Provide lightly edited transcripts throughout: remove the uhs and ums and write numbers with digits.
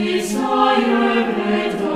Desire and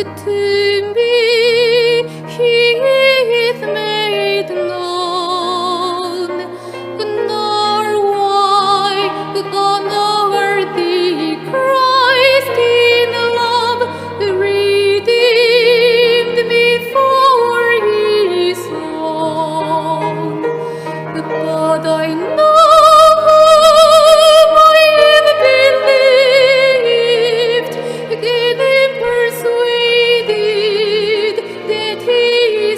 To me he hath made known, nor why unworthy Christ in love redeemed me for his own. But I know whom I have believed, and am persuaded that he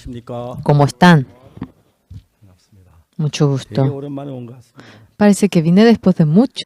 안녕하십니까? ¿Cómo están? 반갑습니다. Mucho 되게 gusto. 오랜만에 온 것 같습니다. Parece que vine después de mucho.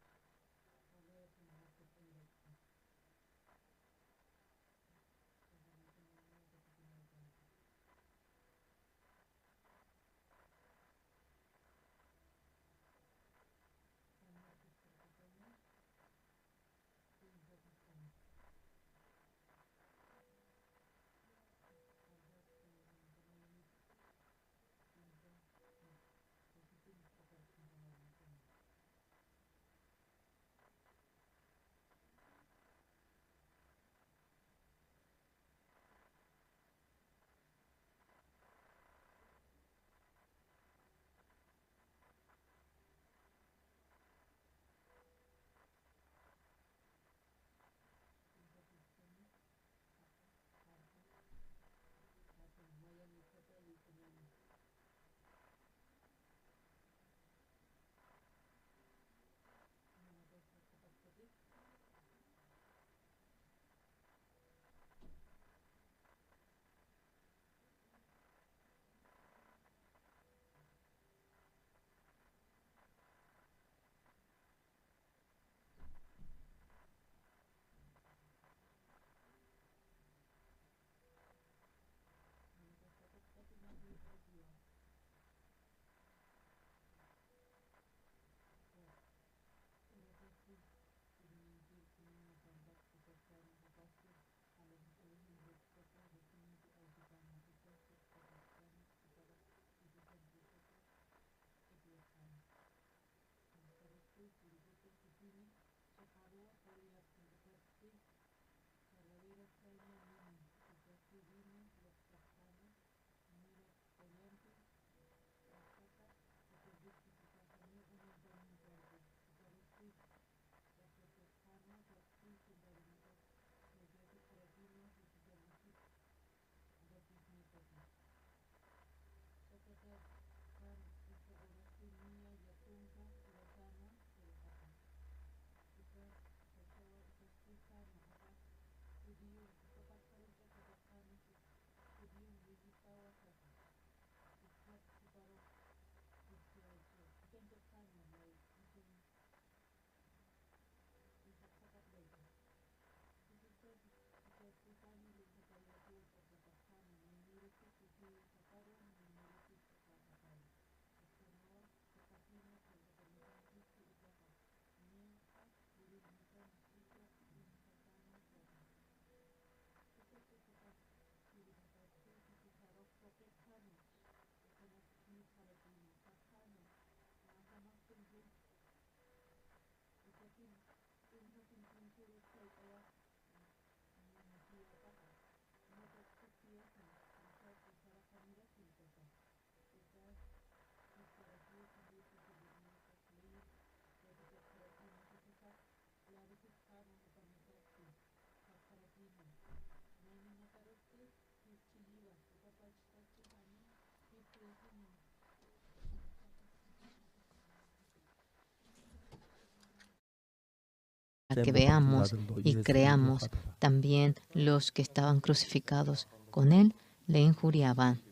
Que veamos y creamos. También los que estaban crucificados con él le injuriaban.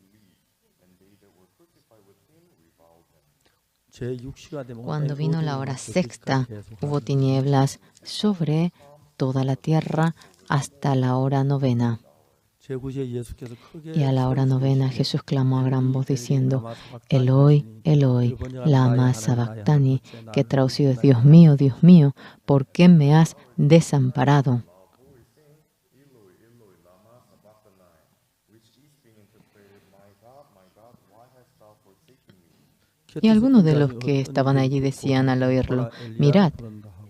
Cuando vino la hora sexta, hubo tinieblas sobre toda la tierra hasta la hora novena. Y a la hora novena Jesús clamó a gran voz diciendo: Eloi, Eloi, lama sabactani, que traducido es: Dios mío, Dios mío, ¿por qué me has desamparado? Y algunos de los que estaban allí decían al oírlo: Mirad,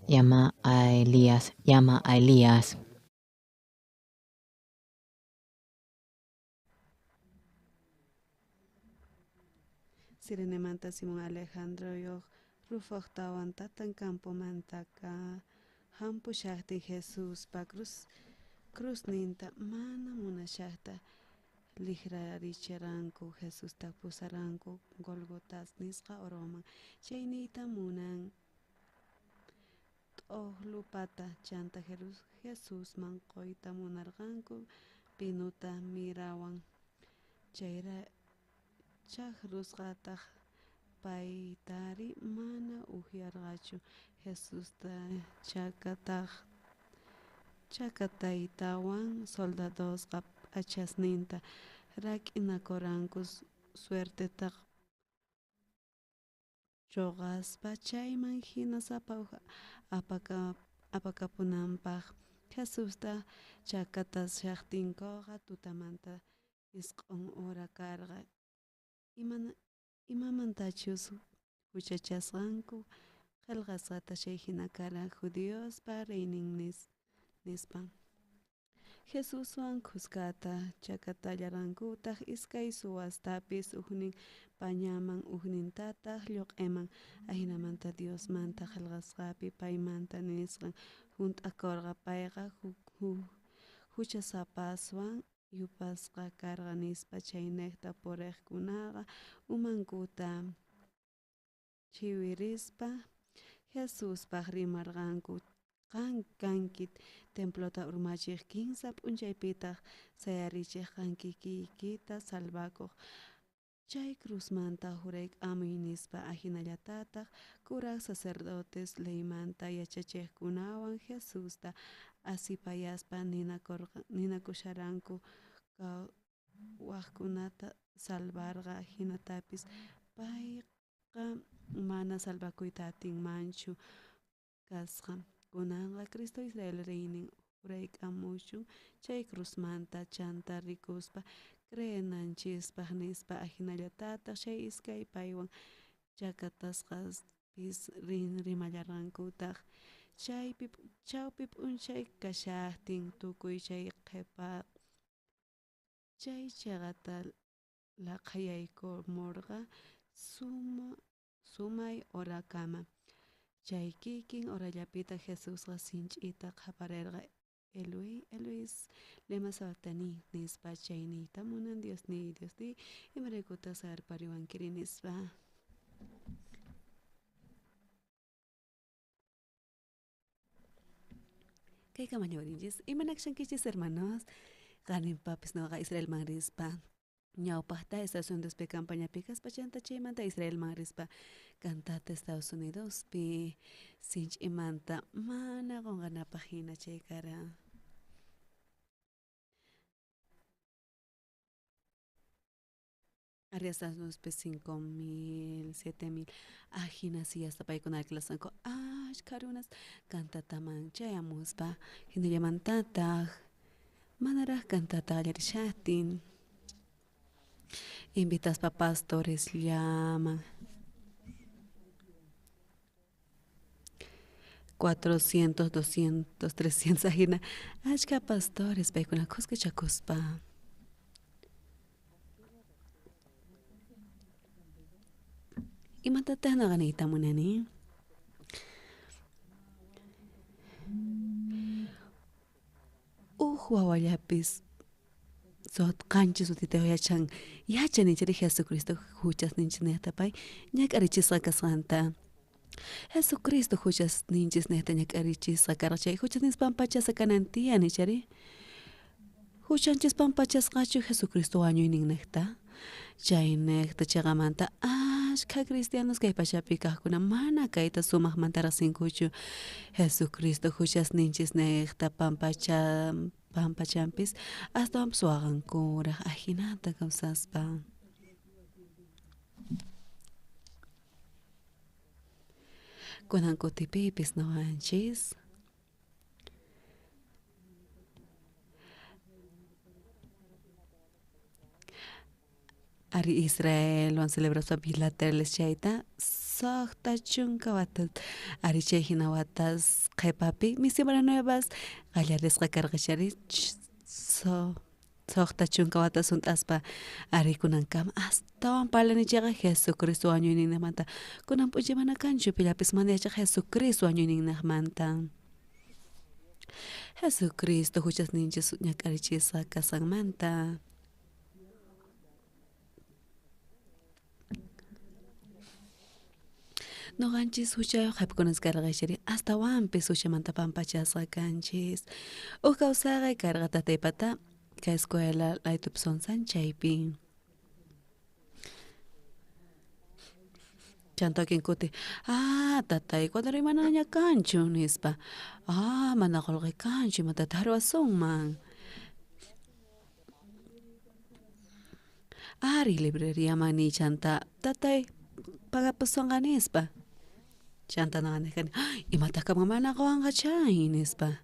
llama a Elías, llama a Elías. Cirenemanta Simón Alejandro yoj Rufojtawan tatan campomantaka hampushajtin Jesuspa cruzninta mana munashajta lijraricharanku Jesusta pusaranku Golgotas nisqa oroman chayniyta munan t'ojlupata chanta Jesusman qoyta munarqanku pinuta mirawan Chayra chajrusqataj paytari mana ujyarqachu. Jesusta chakataytawan soldadosqa p'achasninta rak'inakoranku suerteta choqaspa chayman jina sapa uj apakapunanpaj. Jesusta chakatashajtinkoqa tutamanta 9 hora karqa. Imamantachus juchachasqanku qhelqasqata chay jina karqa judiospa reynin nispa. Jesuswan khuskata chakatallarqankutaj iskay suwastapis ujnin pañaman ujnintataj lloq'eman. Ajinamanta Diosmanta qhelqasqapi paymanta nisqan junt'akorqa payqa juchasapaswan yupasqa karqa nispa. Chaynejta purejkunaqa umankuta chiwirispa Jesuspaj rimarqanku qan kanki templota urmachej 3 p'unchaypitaj sayarichej qan kikiykita salvakoj chay cruzmanta jurayk'amuy nispa. Ajinallatataj kuraj sacerdotes leymanta yachachejkunawan Jesusta asipayaspa ninakusharanku wajkunata salvarqa jinatapis payqa mana salvakuyta atinmanchu kasqa. Kunanqa Cristo Israel reynin jurayk'amuchun chay cruzmanta chanta rikuspa creenanchispaj nispa. Ajinallatataj chay iskay paywan chakatasqaspis rimallarqankutaj. Chawpi p'unchay kashajtin tukuy chay qhepa chay cheqata laqhayaykumorqa sumay horakama. Chay kikin horallapitaj Jesusqa sinch'ita qhaparerqa Eloi, Eloi, lema sabactani nispa. Chay niyta munan Diosniy, Diosniy, imaraykutaj saqerpariwankiri nispa. Kay kamañawarinchis imanakashankichis hermanos. Qaninpapis noqa Israelman rispa ñawpajta Estados Unidospi campañapi kaspa chanta chaymanta Israelman rispa cantata Estados Unidospi sinch'imanta mana qonqanapaj hina chay kara. Ari Estados Unidospi 5,000, 7,000 ajina sillasta paykuna alquilasqanku ashkha runas cantataman chayamuspa jinallamantataj manaraj cantata qallarishajtin invitaspa pastores llaman 400, 200, 300 ajina ashkha pastores paykuna khuskachakuspa. Imatataq noqa niyta munani? Uj wawallapis qanchis sutita yachan Jesucristo juchasninchis nejta pay ñak'arichisqa kasqanta. Jesucristo juchasninchis nejta ñak'arichisqa karqa chay juchasninchis pampachasqa kanan tiyan nichari. Juchanchis pampachasqachu Jesucristo wañuynin nejta. Chay nejta chaqamanta ashkha cristianos kay pachapi kajkuna mana kayta sumajmanta riqsinkuchu Jesucristo juchasninchis nejta pampachanpis astawanpis waqankuraj ajinata kawsaspa. Kunan kutipipis noqanchis ari Israelwan celebraspa bilaterales chayta 60 watas ari chay hina watas qhipapi misiones nuevas qallarisqa karqa chari 60 watas hunt'aspa ari kunankama astawan parlanichayqa Jesucristo wañuyninmanta. Kunan p'unchay mana kanchu pillapis mana yachaq Jesucristo wañuyninmanta. Jesucristo juchasninchis ñak'arichisqa kasqanmanta. Noqanchis huchayuq hap'ikunas karqachari astawanpis huchamanta pampachasqa kanchis. Uj kawsaqay karqa tataypata kay escuela laytupi sonsan chaypi. Chanta wakin kuti, ah tatay cuadernoy manaña kanchu nispa, ah mana qullqi kanchu imatataq ruwasunman. Ari libreriaman niy chanta tatay pagapusunqa nispa. Chanta noqa nej kani imataq kanman mana quwanqa chay nispa.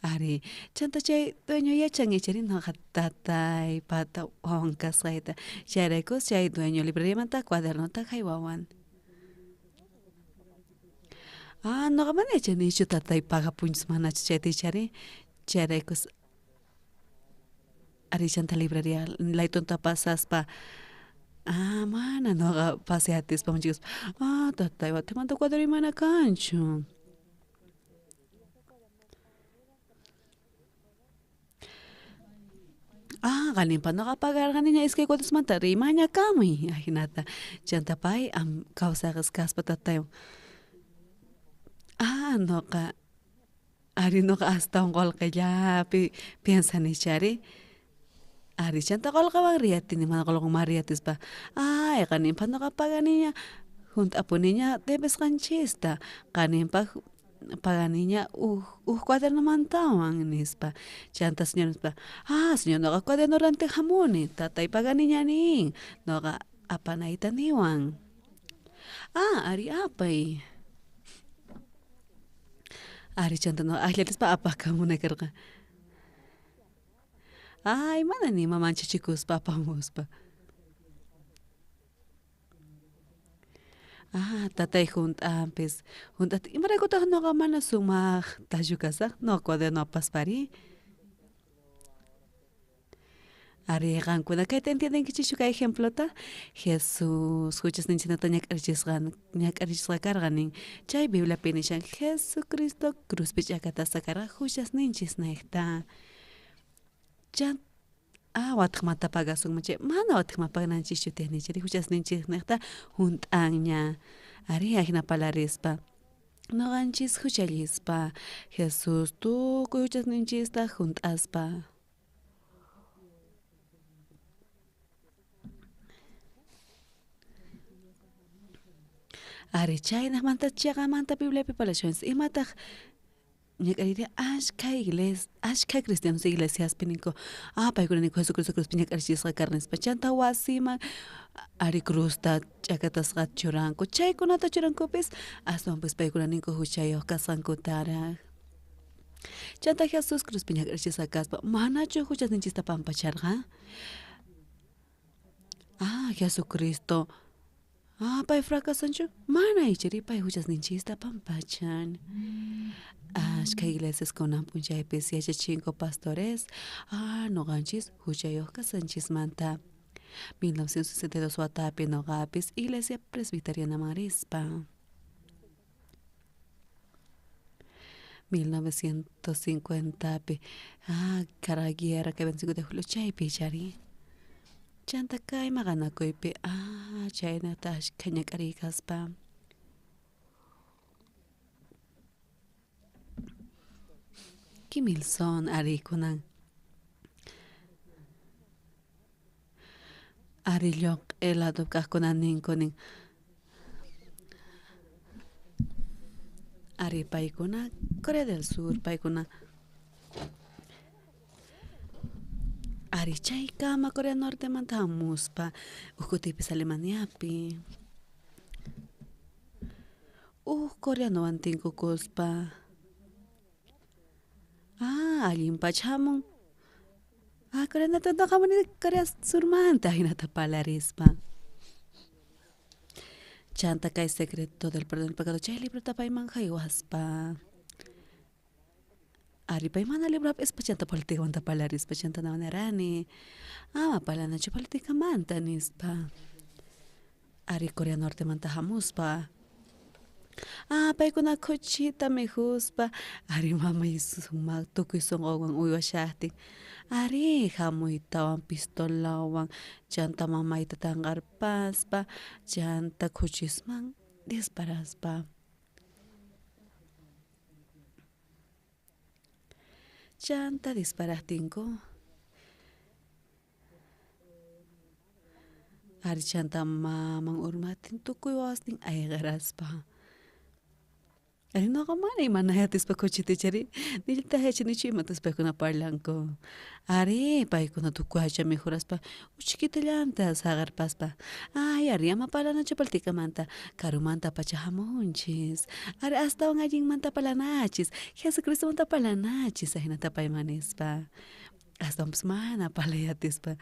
Ari chanta chay dueño yachan ichari noqa tataypata wawan kasqayta chayraykus chay dueño libreriamanta cuadernota jaywawan. Ah noqa mana yachanichu tatay pagapunchus manachus chayta ichari chayraykus ari chanta libreria laytunta pasaspa ah mana noqa pasay atispa manchakuspa ah tatay watejmanta cuadernoy mana kanchu. Ah qaninpa noqa pagarqaniña iskay cuadernosmanta riy mañakamuy ajinata chanta pay kawsaqes kaspa tataywan ah noqa ari noqa astawan qullqillapi piensanichari ari chanta qullqiwan riy atini mana qullqiwan mana riy atispa ay qaninpa noqa paganiña junt'apuniña debesqanchista qaninpaj paganiña uj uj cuadernomantawan nispa chanta señor nispa ah señor noqa cuaderno rantej jamuni tatay paganiña nin noqa apanayta niwan ah ari apay ari chanta noqa ajllarispa apakamunay karqa ay mana nima manchachikuspa apamuspa ah tatay junt'anpis junt'ata imaraykutaq noqa mana sumajtachu kasaj noqa cuaderno apaspari ari qankuna kayta entiendenkichischu kay ejemplota Jesus juchasninchikta ñak'arichisqa ñak'arichisqa karqa nin chay Bibliapi nishan Jesucristo cruzpi ch'akatasqa karqa juchasninchisnejta chan ah watejmanta pagasunman chay mana watejman pagananchischu tiyan chayri juchasninchiknejta junt'anña ari ajina parlarispa noqanchis juchallispa Jesus tukuy juchasninchista junt'aspa. Ari chaynejmanta cheqamanta Bibliapi parlashanchis imataq ñak'ariyri ashkha iglesia ashkha cristianos iglesiaspi ninku ah paykuna ninku Jesucristo cruzpi ñak'arichisqa karqa nispa chanta wasiman ari cruzta ch'akatasqata churanku chaykunata churankupis aswanpis paykuna ninku juchayuq kasqankutaraj chanta Jesus cruzpi ñak'arichisqa kaspa manachu juchasninchista pampacharqa ah Jesucristo ah pay fracasanchu mana ichari pay juchasninchista pampachan ashkha iglesias kunan p'unchaypis yachachinku pastores ah noqanchis juchayuq kasqanchismanta 1962 watapi noqapis iglesia presbiterianaman rispa 1950pi ah karqa guerra kay 25 de julio chaypi ichari chanta kay maqanakuypi ah chaynata ashkha ñak'ariy kaspa Kim Il-sung ari kunan ari lloq'e lado kajkuna ninku nin ari paykuna Corea del Sur paykuna ari chaykama Corea Nortemanta jamuspa uj kutipis Alemaniapi uj coreanowan tinkukuspa ah allinpacha jamun ah Corea Norte jamuni Corea Surmanta jinata parlarispa chanta kay secreto del perdón del pecado chay librota payman jaywaspa ari pay mana libro jap'ispa chanta politikamanta parlarispa chanta nerani ama parlanachu politikamanta nispa ari Corea Nortemanta jamuspa ah paykuna khuchita mikhuspa ari mamay sumaq tukuy sunqunwan uywashajtin ari jamuytawan pistolawan chanta mamayta tanqarpaspa chanta khuchisman disparaspa chanta disparajtinku Ari chanta maman urmatin tukuy wawasnin ayqeraspa. Ari noqa mana imanayatispa khuchita ichari nillataq yachanichu imatas paykuna parlanku. Ari paykuna tukuy aycha mikhuraspa uchkitallanta saqerpaspa ay ari ama parlanachu politikamanta karumanta pacha hamunchis ari astawan allinmanta parlanachis Jesucristomanta parlanachis ajinata payman nispa astawanpis mana parlay atispa.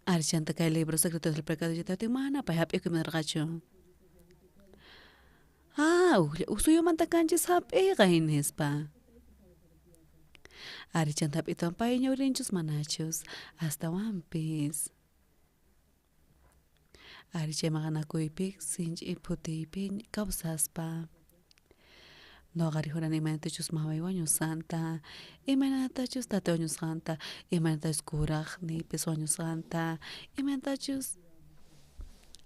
Ari chanta kay libro secreto del pecado mana pay hap'ikuy munarqachu. Ah, uj suyumanta kanchis hap'iqay nispa. Ari chanta hap'itawan pay ñawrinchus manachus astawanpis. Ari chay maqanakuypi sinch'i phutiypi kawsaspa. Noqa rijurani imaynatachus mamay wañusqanta, imaynatachus tatay wañusqanta, imaynatachus kuraqniypis wañusqanta, imaynatachus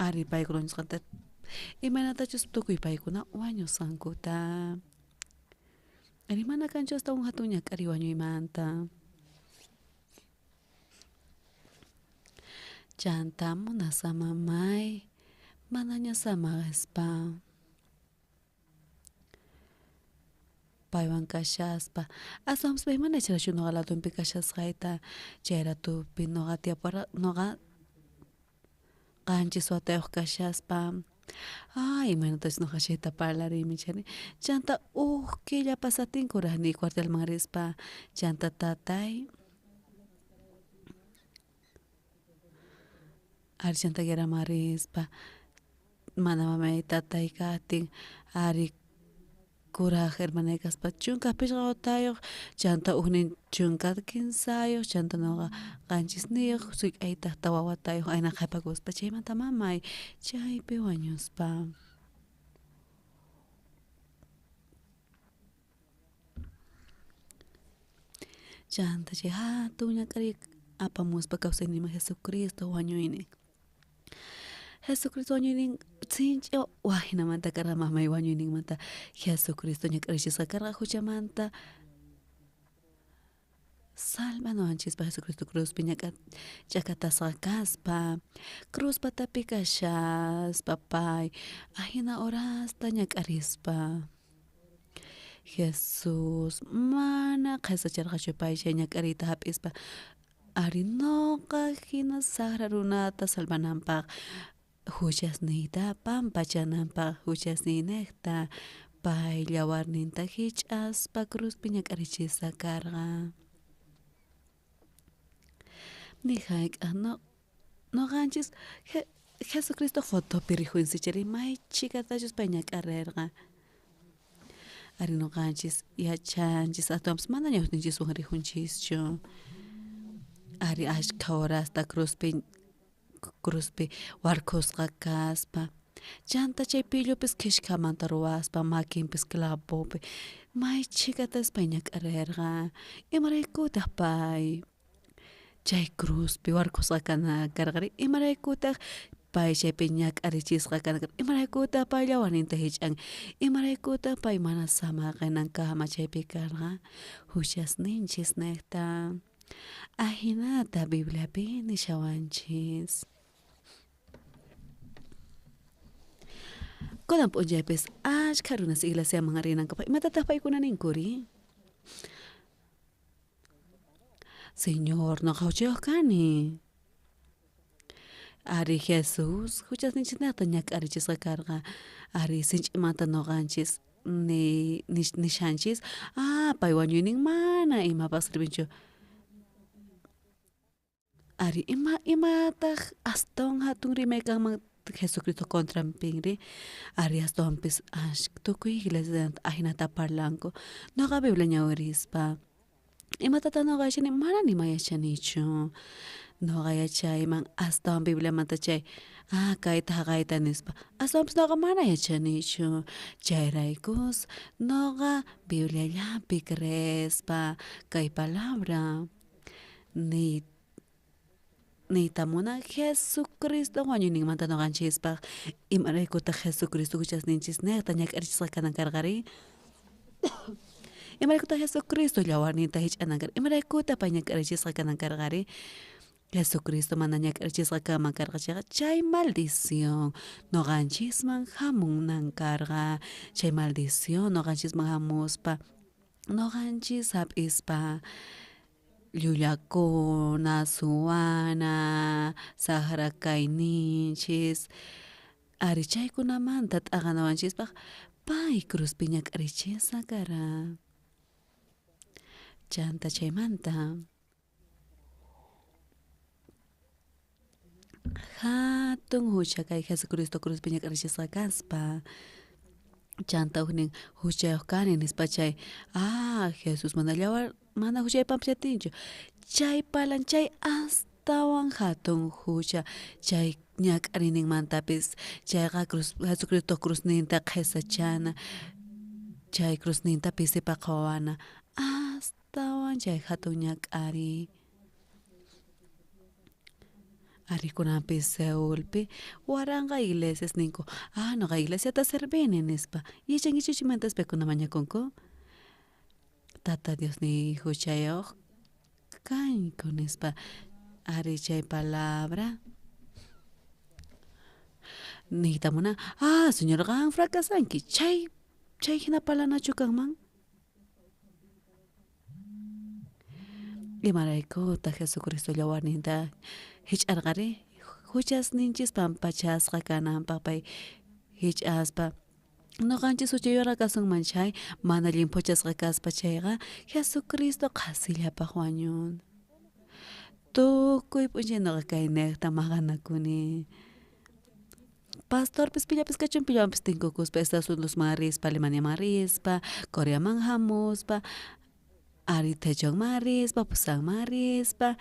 ari paykuna wañusqanta, imaynatachus tukuy paykuna wañusqankuta. Ari mana kanchu astawan hatun ñak'ariy wañuymanta. Chanta munasqa mamay manaña samaqespa. Paywan kashaspa aswanpis pay mana yacharachu noqa ladonpi kashasqayta chay ratupi noqa tiyapuwarqa noqa qanchis watayuq kashaspa ay imaynatachus noqa chayta parlariyman chayri chanta uj killa pasatinkuraq ni cuartelman rispa chanta tatay ari chanta guerraman rispa mana mamay tatay kajtin ari kuraj hermanay kaspa chunka phishqa watayuq chanta ujnin chunka kinsayuq chanta noqa qanchisniyuq sullk'aytaq tawa watayuq ayna qhepakuspa chaymanta mamay chaypi wañuspa. Chanta chay hatun ñak'ariy apamuspa kawsayniyman Jesucristo wañuynin. Jesucristo wañuynin sinch'i wajinamanta karqa mamay wañuyninmanta Jesucristo ñak'arichisqa karqa huchamanta salvanawanchispaq Jesucristo cruzpi ch'akatasqa kaspa cruz patapi kashaspa pay ajina horasta ñak'arispa. Jesús mana qhesacharqachu pay chay ñak'ariyta hap'ispa ari noqa hina saqra runata salvananpaq huchasniyta pampachananpaq huchasniynejta pay llawarninta hich'aspa cruzpi ñak'arichisqa karqa. Ni hayk'aq noqanchis Jesucristo fotopi rikhunchis chayri may chhikatachus pay ñak'arirqa. Ari noqanchis yachanchis astawanpis mana ñawpaqtinchiswan rijunchischu. Ari ashkha horasta cruzpi warkhusqa kaspa chanta chay pillupis khishkamanta ruwaspa makinpis clavopi may chhikatas pay ñak'arirqa. Imaraykutaq pay chay cruzpi warkhusqa kana karqari imaraykutaq pay chaypi ñak'arichisqa kana karqa imaraykutaq pay llawarninta hich'an imaraykutaq pay mana samaqinankama chaypi karqa huchasninchis nejta ajinata Bibliapi nishawanchis. Kunan p'unchaypis ashkha runas iglesiaman rinankupaq imatataq paykuna ninkuri? Señor, noqa huchayuq kani. Ari Jesús huchasninchisnejta ñak'arichisqa karqa ari sinch'imanta noqanchis nishanchis ah pay wañuynin mana imapas sirvinchu. Ari imataq astawan hatun rimay kanman Jesucristo contranpinri ari astawanpis tukuy iglesia ajinata parlanku noqa Biblia ñawirispa imatataq noqa yachani mana nima yachanichu noqa yachayman astawan Bibliamanta chay ah kayta haqayta nispa astawanpis noqa mana yachanichu chayraykus noqa Bibliallapi creespa kay palabra niyta munan Jesucristo wañuyninmanta noqanchispaq imaraykutaq Jesucristo huchasninchisnejta ñak'arichisqa kanan karqari imaraykutaq Jesucristo llawarninta hich'anan karqa imaraykutaq pay ñak'arichisqa kanan karqari Jesucristo mana ñak'arichisqa kanman karqa chayqa chay maldición noqanchisman jamunan karqa chay maldición noqanchisman jamuspa noqanchis jap'ispa llullakuna, suwana, sajra kayninchis ari chaykunamanta t'aqanawanchispaq pay cruzpi ñak'arichisqa kara. Chanta chaymanta jatun hucha kay Jesucristo cruzpi ñak'arichisqa kaspa chanta ujnin juchayoj kani nispa chay Jesus mana yawar mana juchay pampachatinchu chay parlan chay astawan jatun jucha chay ñak'ariyninmantapis chayqa cruz Jesucristoj cruzninta qhesachana chay cruzninta pisipaj qhawana astawan chay jatun ñak'ariy. Ari kunanpis Seulpi waranqa iglesias ninku noqa iglesiata servini nispa yachankichikchu imatas paykuna mañakunku Tata Diosniy juchayoj kanku nispa ari chay palabra niyta munan Señor qan fracasanki chay chay jina parlanachu kanman imaraykutaq Jesucristo yawarninta jich'arqari juchasninchis pampachasqa kananpaq pay jich'aspa noqanchis juchayuqraq kasunman chay mana llimphuchasqa kaspa chayqa Jesucristo qhasillapaq wañun tukuy p'unchay noqa kaynejta maqanakuni pastorpis pillapis kachun pillawanpis tinkukuspa Estados Unidosman rispa Alemaniaman rispa Coreaman jamuspa ari Techonman rispa Busanman rispa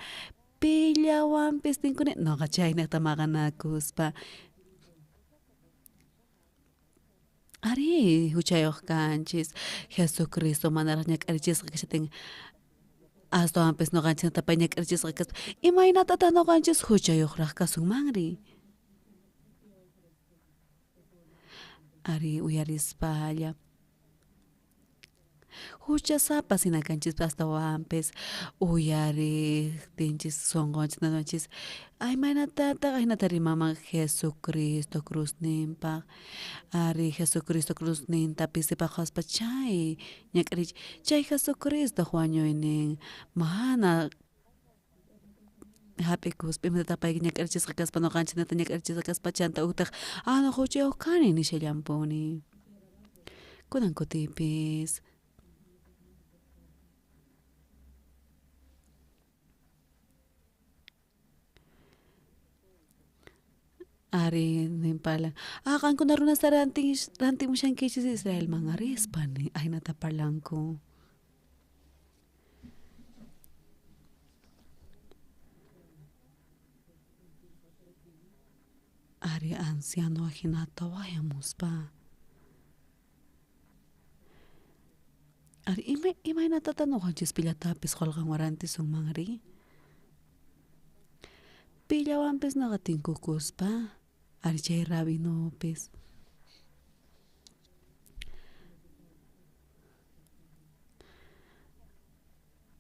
pillawanpis tinkuni noqa chaynejta maqanakuspa arí juchayoj kanchis Jesucristo manaraj ñak'arichisqa kashatin astawanpis noqanchis pay ñak'arichisqa kaspa imaynatataq noqanchis juchayojraj kasunmanri ari uyarispalla juchasapa hina kanchis astawanpis uyarejtinchis sonqonchis nanawanchis imaynatataq ajinata rimanman Jesucristo cruzninpaj ari Jesucristo cruzninta pisipaj qhawaspa chay ñak'arich chay Jesucristoj wañuynin mana jap'ikuspa imatataq pay ñak'arichisqa kaspa noqanchis ñak'arichisqa kaspa chanta ujtaj noqa juchayoj kani nishallampuni kunan kutipis ari nin parlan qankuna runasta rantimushankichis Israelman rispa ajinata parlanku. Ari anciano ajinata wajamuspa ari imaynatataq noqanchis pillatapis qolqanwan rantisunmanri pillawanpis noqa tinkukuspa ari chay rabinopis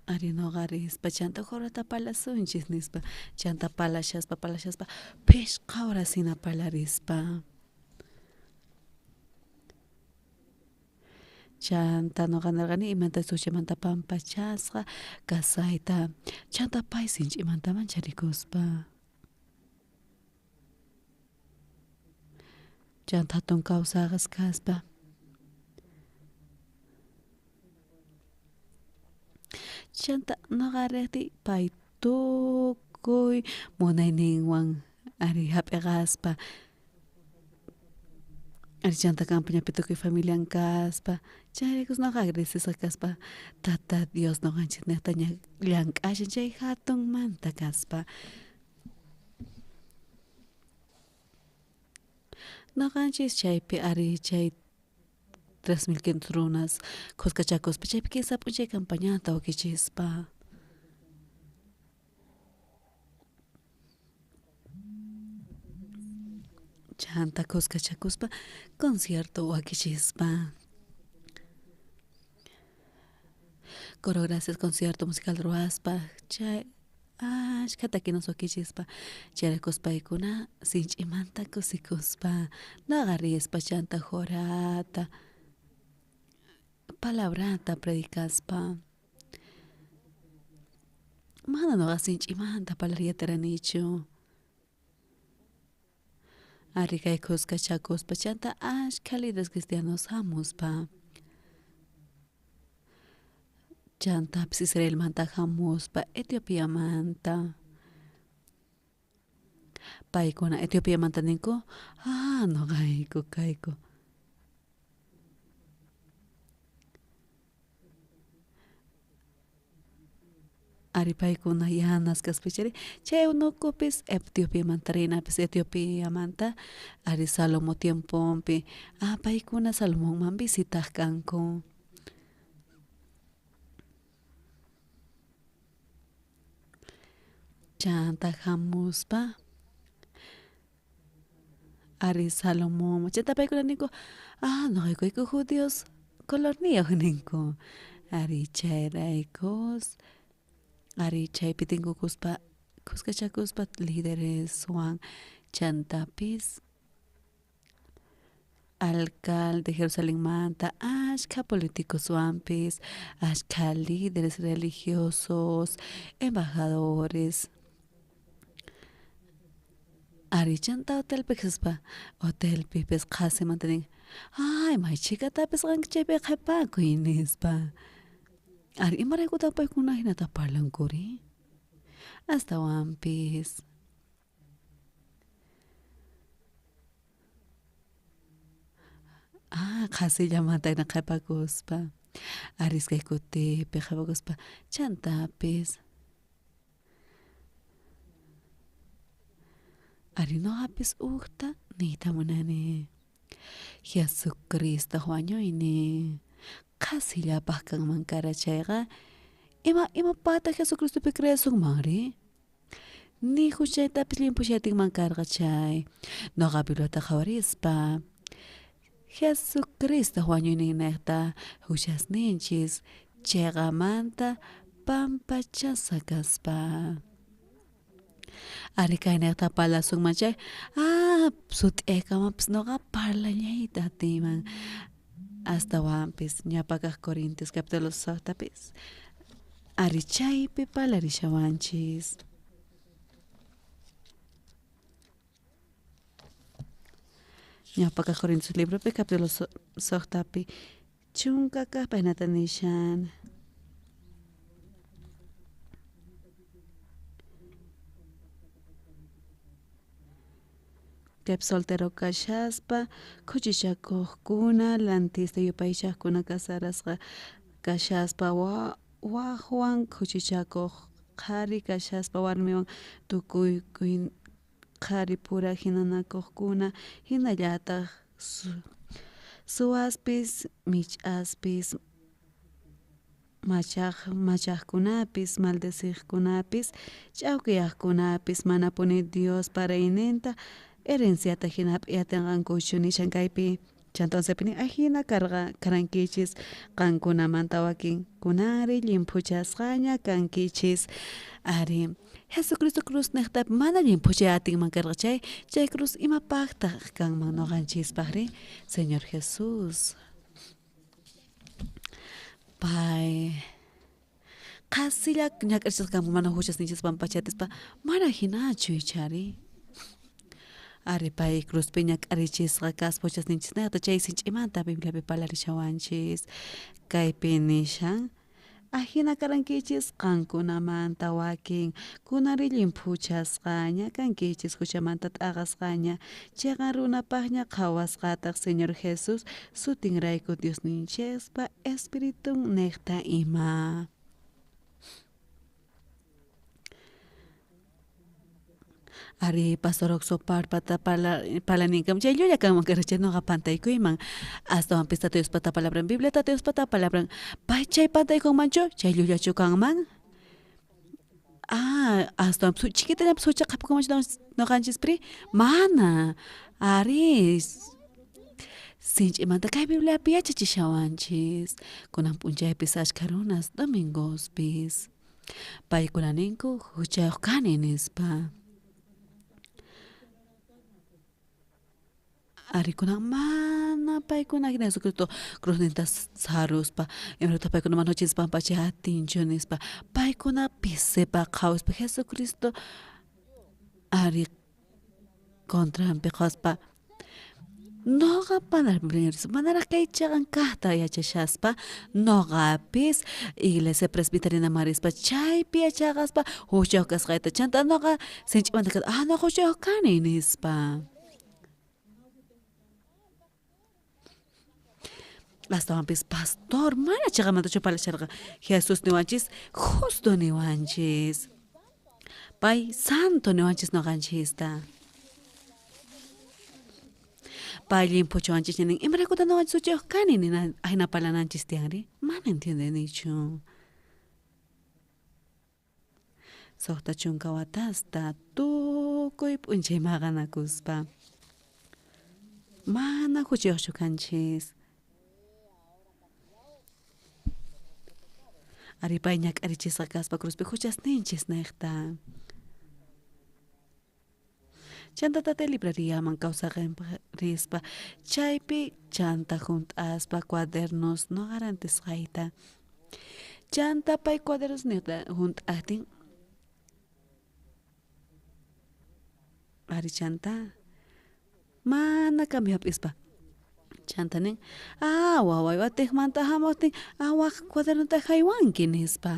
ari noqa rispa chanta uj horata parlasunchis nispa chanta parlashaspa parlashaspa phishqa horas hina parlarispa chanta noqa nerqani imatachus juchamanta pampachasqa kasayta chanta pay sinch'imanta mancharikuspa chanta jatun kawsaqas kaspa chanta noqa rejtiy pay tukuy munayninwan ari jap'eqaspa ari chanta campañapi tukuy familian kaspa chayraykus noqa agradecesqa kaspa Tata Dios noqanchisnejta llank'ashan chay jatunmanta kaspa noqanchis chaypi ari chay 3500 runas khuskachakuspa chaypi kinsa p'unchay campañata wakichispa chanta khuskachakuspa concierto wakichispa coro gracias concierto musical ruwaspa chay Ashkha takinas wakichispa chayraykus paykuna sinch'imanta kusikuspa noqa rispa chanta jorata palabrata predicaspa mana noqa sinch'imanta parlayta atiranichu ari kay khuskachakuspa chanta ashkha lideres cristianos jamuspa chantapis Israelmanta jamuspa Etiopiamanta paykuna Etiopiamanta ninku ah noqayku kayku ari paykuna yanas kaspa chayri chay unukupis Etiopiamanta rinapis Etiopiamanta ari Salomón tiemponpi ah paykuna Salomonman visitaj kanku. Chanta jamuspa ari Salomón chanta paykuna ninku ah noqaykuyku judíos colorniyoj ninku ari chayraykus ari chaypi tinkukuspa khuskachakuspa lidereswan chantapis alcalde Jerusalenmanta ashkha politicoswanpis ashkha lideres religiosos embajadores ari chanta hotelpi kaspa hotelpipis qhasimanta nin ay may chhikatapis qan chaypi qhepakuy nispa ari imaraykutaj paykuna jinata parlankuri astawanpis ah qhasillamanta qhepakuspa ari iskay kutipi qhepakuspa chantapis ari noqapis ujta niyta munani Jesucristoj wañuynin qhasillapaj kanman kara chayqa ima imapajtaj Jesucristopi creesunmanri ni juchaytapis llimphuchay atinman karqa chay noqa Bibliata qhawarispa Jesucristoj wañuyninnejta juchasninchis cheqamanta pampachasqa kaspa ari kaynejta parlasunman chay ah sut'iyaykamapis noqa parlallayta atiyman astawanpis ñawpa kaj Corintios capítulo sojtapis ari chaypi parlarishawanchis. Ñawpa kaj Corintios libropi capítulo sojtapi chunka kaj paynata nishan. Kaypi soltero kashaspa khuchichakojkuna lantista yupaychajkuna casarasqa kashaspa wajwan khuchichakoj qhari kashaspa warmiwan tukuykuy qharipura jinanakojkuna jinallataj suwaspis mich'aspis machajkunapis maldecejkunapis ch'aukiyajkunapis manapuni Diospa reyninta herenciata jina jap'iy atenqankuchu nishan kaypi chanta oncepi nin ajina karqa karankichis qankunamanta wakin kunanri llimphuchasqaña kankichis ari Jesucristo cruz nejta mana llimphuchay atinman karqa chay chay cruz imapajtaj kanman noqanchispajri Señor Jesús pay qhasilla ñak'arichisqa kanman mana juchasninchis pampachatispa mana jinachu ichari ari pay cruzpi ñak'arichisqa kaspa juchasninchisnejta chay sinch'imanta Bibliapi parlarishawanchis kaypi nishan ajina karankichis qankunamanta wakin kunanri llimphuchasqaña kankichis juchamanta t'aqasqaña cheqan runapajña qhawasqataj Señor Jesús sutinrayku Diosninchispa Espiritun nejta ima. Ari pastor Oxo parpata parlaninkama chay llulla kanman karqa chay noqa pantaykuyman astawanpis Tata Diospata palabran Biblia Tata Diospata palabran pay chay pantaykunmanchu chay llullachu kanman ah astawanpis chiquitallapis jucha qhapakunmanchu noqanchispiri mana ari sinch'imanta kay Bibliapi yachachishawanchis kunan p'unchaypis ashkha runas domingospis. Paykuna ninku huchayuq kani nispa. Ari kunan mana paykuna hina Jesucristo cruzninta saruspa imaraytaq paykuna mana huchanchis pampachay atinchu nispa paykuna pisipaq qhawispa Jesucristo ari contranpi qhawaspa noqa manaraj kay cheqan kajta yachashaspa noqapis iglesia presbiterianaman rispa chaypi yachaqaspa huchayuq kasqayta chanta noqa sinch'imanta kani ah noqa huchayuq kani nispa. Astawanpis pastor mana cheqamantachu parlasharqa Jesús niwanchis justo niwanchis pay santo niwanchis noqanchista. Pay llimphuchawanchis nin imaraykutaq noqanchis huchayuq kani nina ajina parlananchis tiyanri mana entiendenichu. 60 watasta tukuy p'unchay maqanakuspa mana huchayuqchu kanchis. Ari pay ñak'arichisqa kaspa cruzpi huchasninchis niqta. Chanta tatay libreriaman kawsaqinpaq rispa chaypi chanta hunt'aspa cuadernos noqa rantisqayta chanta pay cuadernos niqta hunt'aqtin ari chanta mana cambio hap'ispa chanta nin ah waway watiqmanta hamuqtin ah wak cuadernota haywanki nispa.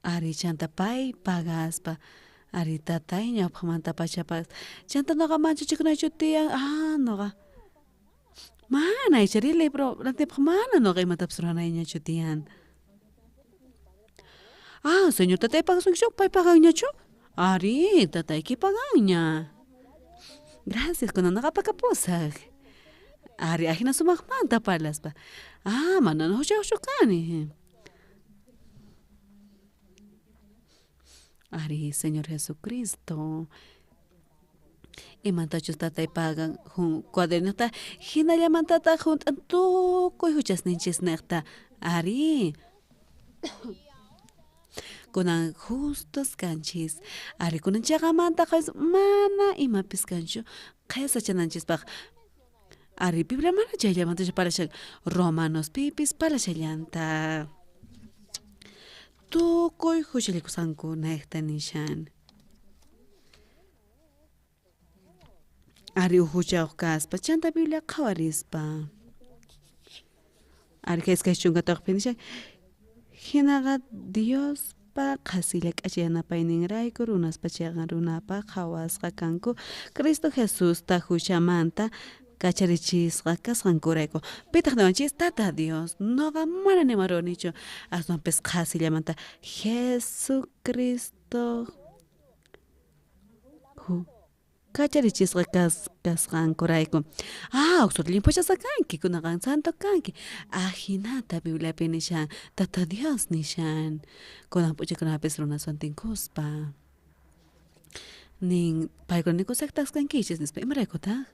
Ari chanta pay pagaspa ari tatay ñawpaqmanta pacha pagaspa chanta noqa manchachikunaychu tiyan ah noqa mana ichari libro rantiypaq mana noqa imatapis ruwanayñachu tiyan. Ah señor tatay pagasunkichu pay paganñachu ari tatayki paganña. Gracias kunan noqa apakapusaq. Ari ajina sumaqmanta parlaspa ah mana huchayuqchu kani. Ari Señor Jesucristo imatachus tatay pagan cuadernota hinallamantataq hunt'an tukuy huchasninchis niqta ari kunan justos kanchis ari kunan chaqamanta mana imapis kanchu qhesachananchispaq ari Biblia mana chayllamantachu parlashan Romanospipis parlashallantaq tukuy huchallikusqanku niqta nishan. Ari uj huchayuq kaspa chanta Biblia qhawarispa ari kay 24pi nishan hinaqa Diospa qhasilla k'acha yanapayninrayku runaspa chayqa runapaq qhawasqa kanku Cristo Jesusta huchamanta kacharichisqa kasqankurayku pitaq niwanchis Tata Dios noqa mana nima ruwanichu aswanpis qhasillamanta Jesucristo kacharichisqa kasqankurayku ah uj llimphuchasqa kanki kunanqa santo kanki ajinata Bibliapi nishan Tata Dios nishan kunan p'unchaykunapis runaswan tinkuspa nin paykuna ninku sectas kankichis nispa imaraykutaq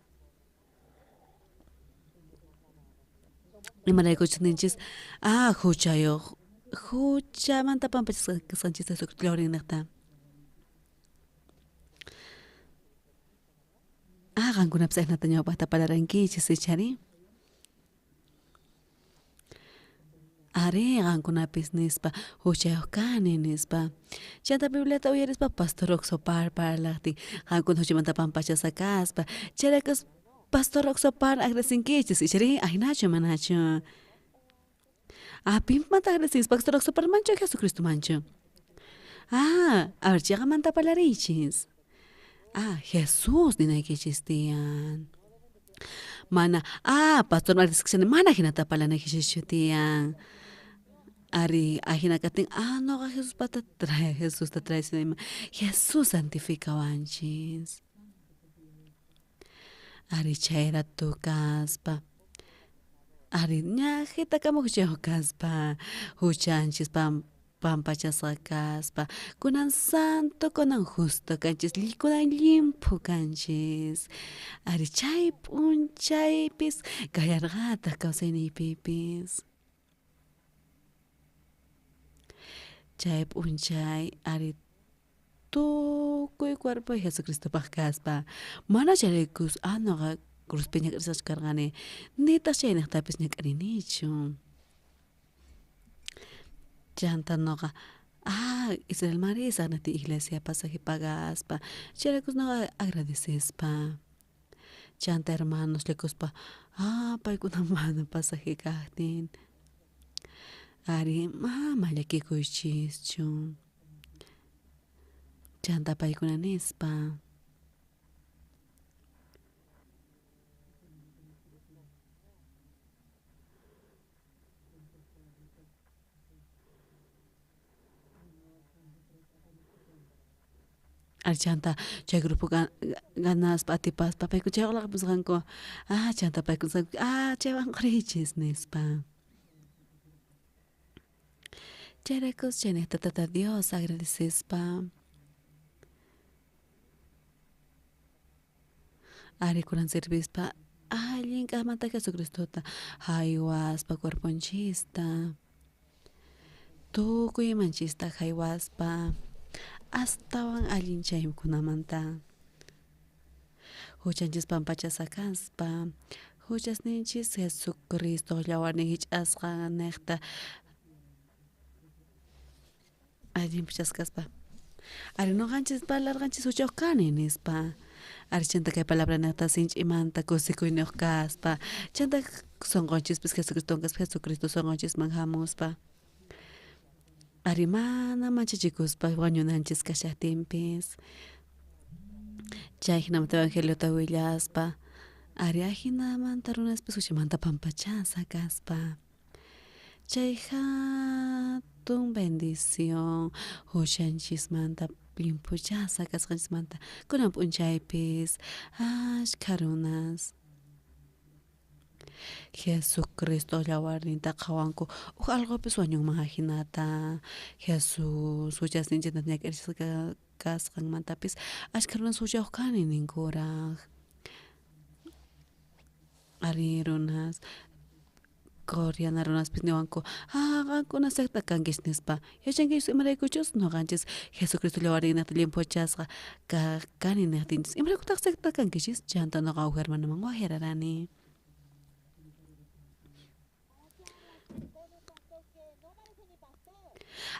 imaraykuchus ninchis ah huchayuq huchamanta pampachasqa kasqanchista Jesucristo yawrinnejta. Ah qankunapis ajinata ñawpaqta parlarankichis ichari ari qankunapis nispa huchayuq kani nispa chanta Bibliata uyarispa pastor Oxopar parlaqtin qankuna huchamanta pampachasqa kaspa chayraykus pastor Oxopar agradecinkichis ichari ajinachu manachu ah pimanta agradecinchis pastor Oxoparmanchu Jesucristomanchu ah a ver chayqamanta parlariychis ah Jesús ninaykichis tiyan mana ah pastor agradecekashani mana jinata parlanaykichishchu tiyan ari ajina kajtin ah noqa Jesuspata Jesusta traicionayman Jesús santificawanchis ari chay rato kaspa ari ñajitakama huchayuq kaspa huchanchis pampachasqa kaspa kunan santo kunan justo kanchis kunan llimphu kanchis ari chay p'unchaypis kallarqataq kawsayniypipis. Chay p'unchay ari tukuy cuerpoy Jesucristopaj kaspa mana chayraykus ah noqa cruzpi ñak'arisqachu karqani nitaq chaynejtapis ñak'arinichu. Chanta noqa ah Israelman risaj nejtin iglesia pasaje pagaspa chayraykus noqa agradecespa chanta hermanos rikuspa ah paykuna mana pasaje kajtin ari ama llakikuychischu chanta paykuna nispa. Ari chanta chay grupo ganaspa atipaspa paykuna chay nisqanku ah chanta paykuna ah chaywan qorichis nispa. Chayraykus chaynejta Tata Dios agradecespa ari kunan sirvispa allin kajmanta Jesucristota jaywaspa cuerponchista tukuy imanchista jaywaspa astawan allin chaykunamanta juchanchis pampachasqa kaspa juchasninchis Jesucristo yawarnin jich'asqannejta allinpuchasqa kaspa ari noqanchis parlarqanchis juchayuq kani nispa ari chanta kay palabranejta sinch'imanta kusikuyniyuq kaspa chanta sonqonchispis Jesucristowan kaspa Jesucristo sonqonchisman jamuspa ari mana manchachikuspa wañunanchis kashajtinpis chay jinamanta evangeliota willaspa ari ajinamanta runaspis juchamanta pampachasqa kaspa chay jatun bendición juchanchismanta llimphuchasqa kasqanchismanta kunan p'unchaypis ashkha runas Jesucristo yawarninta qhawanku uj alqopis wañunman ajinata Jesús juchasninchista ñak'arichisqa kasqanmantapis ashkha runas juchayuq kani ninkuraj ari runas coreana runaspis niwanku ah qankuna secta kankichis nispa yachankichis imaraykuchus noqanchis Jesucristo yawarninnejta llimphuchasqa kani nejtinchis imaraykutaq secta kankichis chanta noqa uj hermanoman wajyararani.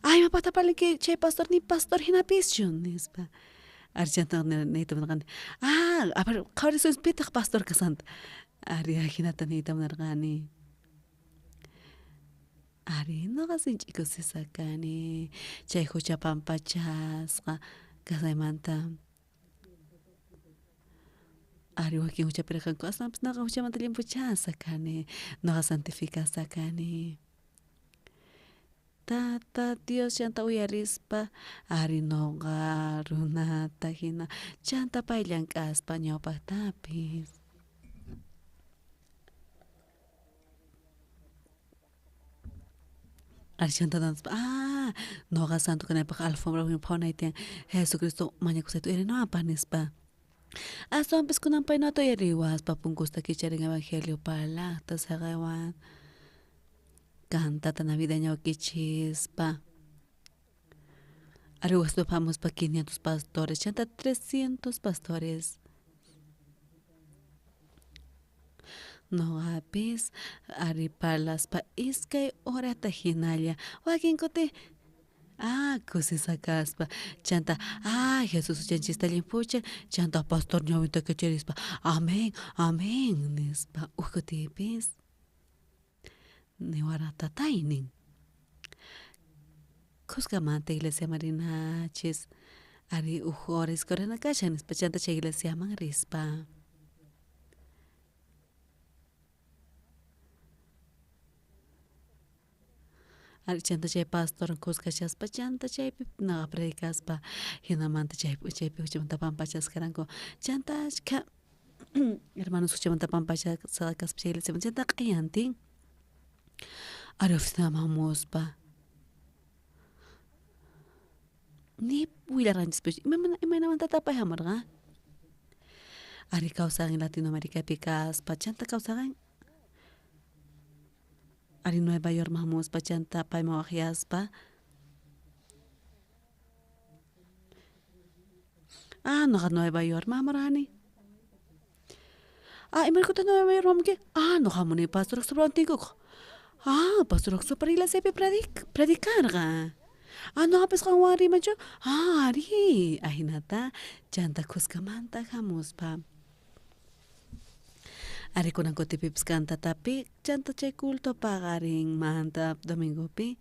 Ay imapajta parlanki chay pastor ni pastor jinapischu nispa ari chanta niyta munarqani ah a ver qhawarisun pitaq pastor kasqanta ari ajinata niyta munarqani ari noqa sinch'i kusisqa kani chay jucha pampachasqa kasqaymanta ari wakin juchapi riqanku aswanpis noqa juchamanta llimphuchasqa kani noqa santificasqa kani Tata Dios chanta uyarispa ari noqa runata jina chanta pay llank'aspa ñawpajtapis. Ari chanta nispa ah noqa santo kanaypaj alfombra phawanay tiyan Jesucristo mañakusqayta uyarinawanpaj nispa aswanpis kunan pay noqata uyariwaspa punkusta kicharin evangelio parlajta saqewan cantata navideña wakichispa ari wasipi jamuspa 500 pastores chanta 300 pastores noqapis ari parlaspa iskay horata jinalla wakin kuti ah kusisqa kaspa chanta ah Jesús juchanchista llimphuchan chanta pastor ñawinta kicharispa amén amén nispa uj kutipis niwarqa tatay nin khuskamanta iglesiaman rinachis ari uj hora iskay hora jina kashan nispa chanta chay iglesiaman rispa. Ari chanta chay pastor khuskachaspa chanta chaypi noqa predicaspa jinamanta chay p'unchaypi juchamanta pampachasqa karanku chanta ashkha hermanos juchamanta pampachasqa kaspa chay iglesiamanta chanta q'ayantin ari oficinaman jamuspa ni willarqanchispichu imaynamantataq pay jamurqa ari kawsaqen Latinoamericapi kaspa chanta kawsaqen ari Nueva Yorkman jamuspa chanta payman waqyaspa Ah, noqa Nueva Yorkman hamurqani. Ah, imaraykutaq Nueva Yorkman hamunki? Ah, noqa hamuni pastor Oxopawan tinkukuq. Ah, pastor Oxopar iglesiapi predicarqa. Ah, noqapis qanwan riymanchu? Ah, arí, ahinata chanta khuskamanta hamuspa. Ari kunan kutipipis kantatapi chanta chay culto paqarinmanta domingopi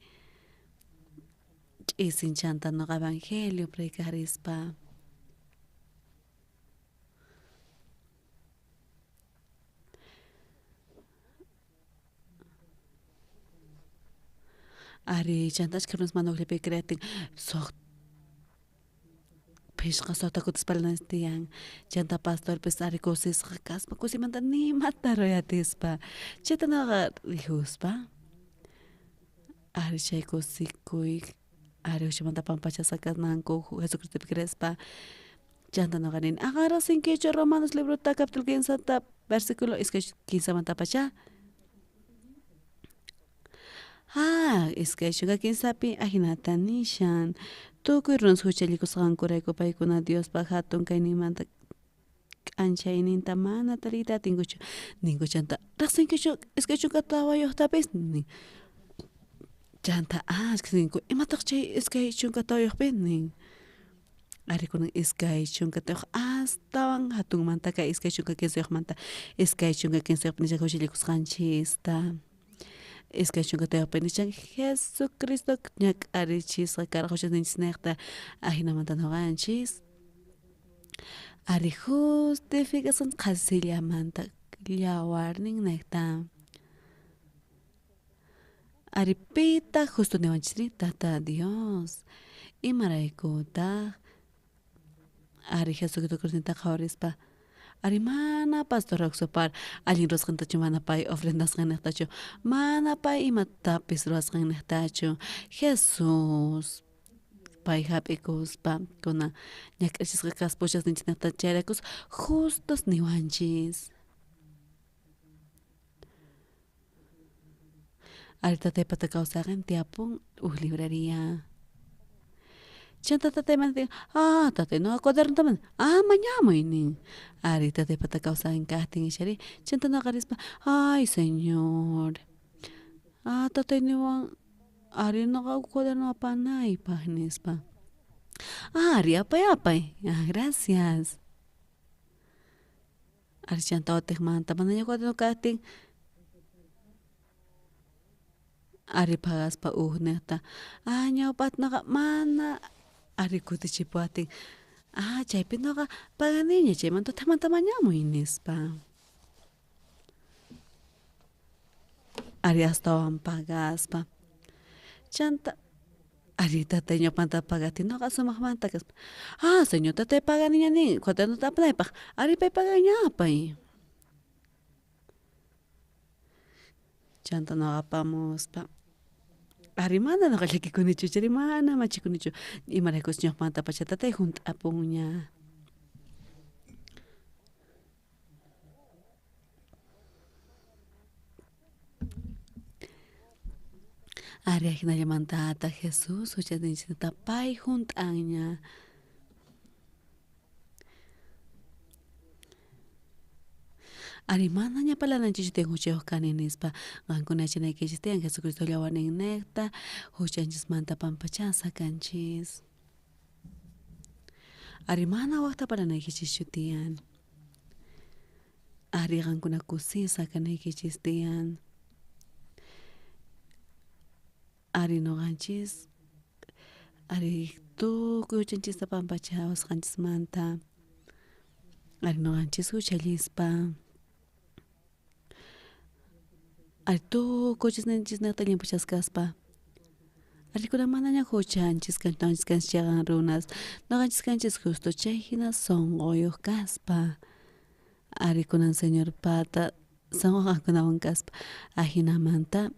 ch'isin chanta noqa evangelio predicarispa. Ari chanta ashkha runas mana ujllapi creatin suq phishqa suqta kutis parlananchis tiyan chanta pastorpis ari kusisqa kaspa kusiymanta nimata ruwayatispa chayta noqa rikuspa ari chay kusikuy ari ujllamanta pampachasqa kananku Jesucristopi creespa chanta noqa nini qan riqsinkichu Romanos librota capítulo kinsata versículo iskay kinsamantapacha. Ah, iskay chunka kinsapi ajinata nishan tukuy runas juchallikusqankurayku paykuna Diospaj jatun kayninmanta k'anchayninta mana tariyta atinkuchu ninku chanta riqsinkichu iskay chunka tawayuqtapis nin chanta ashkha ninku imataq chay iskay chunka tawayuqpi nin ari kunan iskay chunka tawayuq astawan jatunmanta kay iskay chunka kinsayuqmanta iskay chunka kinsayuqpi nishan juchallikusqanchista iskay chunka tawayuqpi nishan Jesucristo ñak'arichisqa karqa juchasninchisnejta ajinamanta noqanchis ari justificasqanchis qhasillamanta yawarninnejta ari pitaq justo niwanchisri Tata Dios imaraykutaq ari Jesucristo cruzninta qhawarispa ari mana pastor Oxopar allin ruwasqantachu mana pay ofrendasqannejtachu mana pay imatapis ruwasqannejtachu Jesús pay jap'ikuspa kunan ñak'arichisqa kaspa juchasninchisnejta chayraykus justos niwanchis. Ari tataypata kawsaqen tiyapun uj librería. Chanta tataymanta nin, ah tatay noqa cuadernota mana, ah mañamuy nin. Ari tataypata kawsaqen kajtin ichari chanta noqa rispa, ay señor, ah tatay niwan ari noqa uj cuaderno apanaypaj nispa. Ah ari apay apay, ah gracias. Ari chanta utijmanta manaña cuaderno kajtin ari pagaspa ujnejta ah ñawpajta noqa mana ari kutichipuwajtin ah chaypi noqa paganiña chaymanta utijmanta mañamuy nispa. Ari astawan pagaspa chanta ari tatay ñawpanta pagajtin noqa sumajmanta kaspa ah señor tatay paganiña nin cuadernota apanaypaj ari pay paganña apay. Chanta noqa apamuspa ari mana noqa llakikunichu chayri mana machikunichu imaraykuchus ñawpajmantapacha tatay junt'apunña. Ari ajinallamantataq Jesús juchasninchista pay junt'anña. Ari manaña parlananchischu tiyan juchayuq kani nispa qankuna yachanaykichis tiyan Jesucristo yawarninnejta juchanchismanta pampachasqa kanchis. Ari mana wajta parlanaykichischu tiyan. Ari qankuna kusisqa kanaykichis tiyan. Ari noqanchis ari tukuy juchanchista pampachawasqanchismanta ari noqanchis juchallispa ari tukuy juchasninchisnejta llimpuchasqa kaspa ari kunan manaña juchanchis kanchu noqanchis kanchis cheqan runas noqanchis kanchis justo chay jina sonqoyuq kaspa ari kunan Señorpata sonqo qankunawan kaspa ajinamanta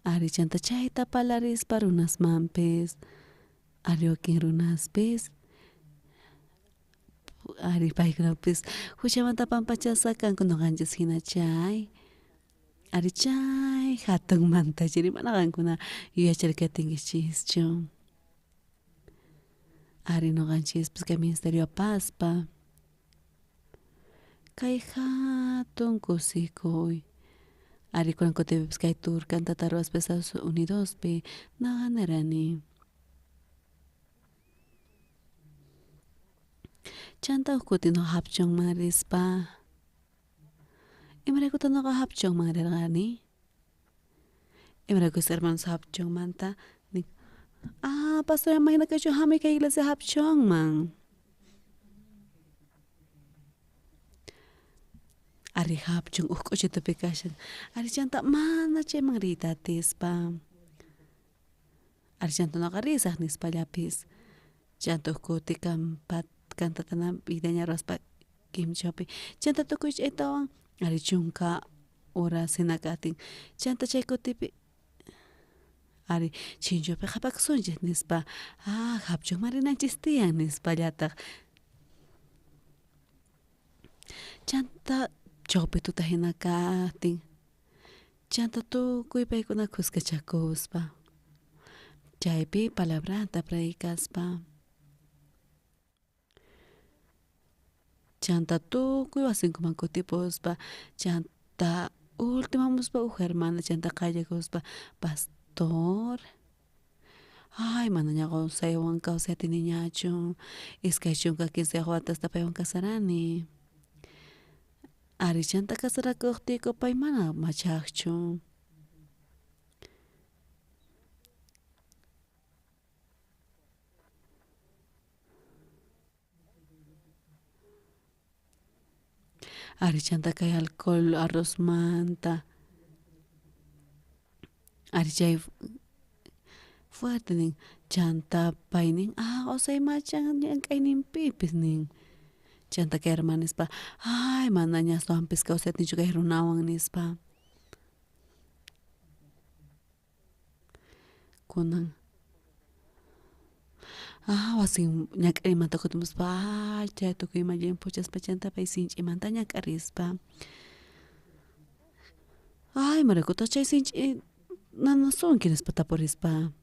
ari chanta chayta parlarispa runasmanpis ari wakin runaspis ari paykunapis juchamanta pampachasqa kanku noqanchis jina chay ari chay jatunmanta chayri mana qankuna yuyacharkatinkinchischu. Ari noqanchispis kay ministerio apaspa kay hatun kusikuy ari kunan kutipipis kay tour kantata ruwaspa Estados Unidospi noqa nirani. Chanta huk kuti noqa Hapchonman rispa imaraykutaq noqa Hapchonman rirqani imaraykus hermanos Hapchonmanta nin ah pastora ama kaychu hamuy kay iglesia Hapchonman ari Hapchon huk k'uchitupi kashan ari chanta mana chayman riyta atispa ari chanta noqa risaq nispallapis chanta huk kuti kantatana vidaña ruwaspa Quimchopi chanta tukuy chaytawan ari chunka horas hina kaqtin chanta chay kutipi ari Chinchopi qhapakusunchik nispa ah Hapchonman rinanchis tiyan nispallataq chanta chawpi tuta hina kaqtin chanta tukuy paykuna kuskachakuspa chaypi palabrata predicaspa chanta tukuy wasinkuman kutipuspa chanta ultimo hamuspa huk hermana chanta qayllakuspa pastor ay manaña qusaywan kawsay atiniñachu iskay chunka kinsayuq watasta paywan kasarani ari chanta kasarakuqtiyku pay mana machaqchu. Ari chanta kay alcohol arrozmanta ari chay fuerte nin chanta pay nin ah qusay machan llank'ayninpipis nin chanta kay hermana nispa ay manaña aswanpis kawsay atinichu kay runawan nispa kunan ah wasin ñak'aymanta kutimuspa ah chay tukuy ima llimphuchaspa chanta pay sinch'imanta ñak'arispa ay imaraykutaq chay sinch'i nanasunki nispa tapurispa.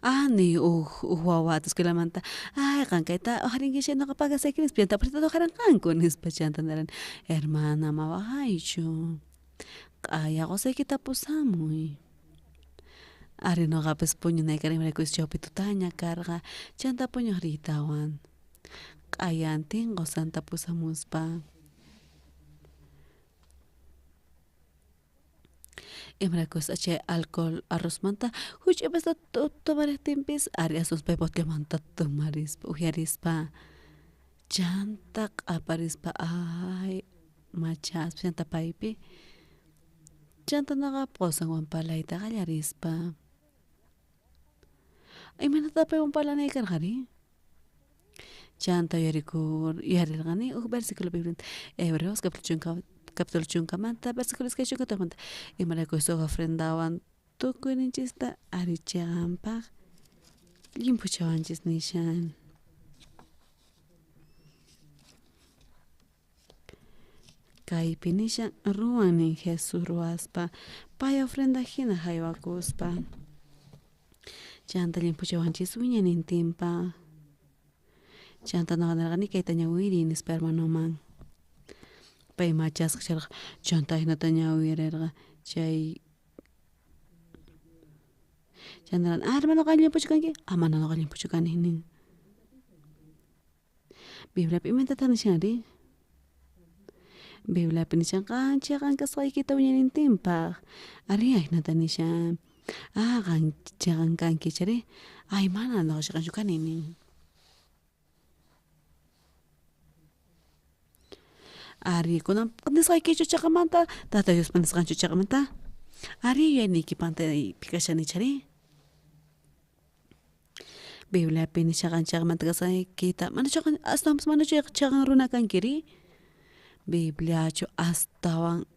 Ah ni huk huk wawata escuelamanta ay qan kayta uqharinki chay noqa pagasayki nispa chanta ofrendata uqharinqanku nispa chanta nirani hermana ama waqaychu q'aya qusaykita pusamuy ari noqapis puñunay karqa imaraykuchus chawpi tutaña karqa chanta puñuq riytawan q'ayantin qusanta pusamuspa imaraykus chay alcohol arrozmanta huch'uypasta tomariqtinpis ari aswanpas pay botellamanta tomarispa upyarispa chanta q'aparispa ay machaspa chanta paypi chanta noqa qusanwan parlayta qallarispa imaynataq paywan parlanay karqari chanta yuyarikur yuyarirqani huk versiculo Bibliamanta Hebreos capítulo chunka capítulo chunkamanta versiculo iskay chunka tawamanta imaraykus huk ofrendawan tukuyninchista ari chiqanpaq llimphuchawanchis nishan. Kaypi nishan ruwan nin Jesús ruwaspa pay ofrenda hina haywakuspa chanta llimphuchawanchis wiñaynintinpaq chanta noqa nirqani kayta ñawiriy nispa hermanoman pay machasqa kasharqa chanta ahinata ñawirirqa chay chanta ah hermano qan llimphuchu kanki ah mana noqa llimphuchu kani nin Bibliapi imatataq nishanri Bibliapi nishan qan chiqan kasqaykita wiñaynintinpaq ari ahinata nishan ah qan chiqan kanki chari ay mana noqa chiqanchu kani nin ari kunan nisqaykichu chiqamanta Tata Diospa nisqanchu chiqamanta ari yuyayniyki pantaypi kashani chari Bibliapi nishaqa chiqamanta kasqaykita manachu aswanpas manachu chiqan runa kankiri Bibliachu astawan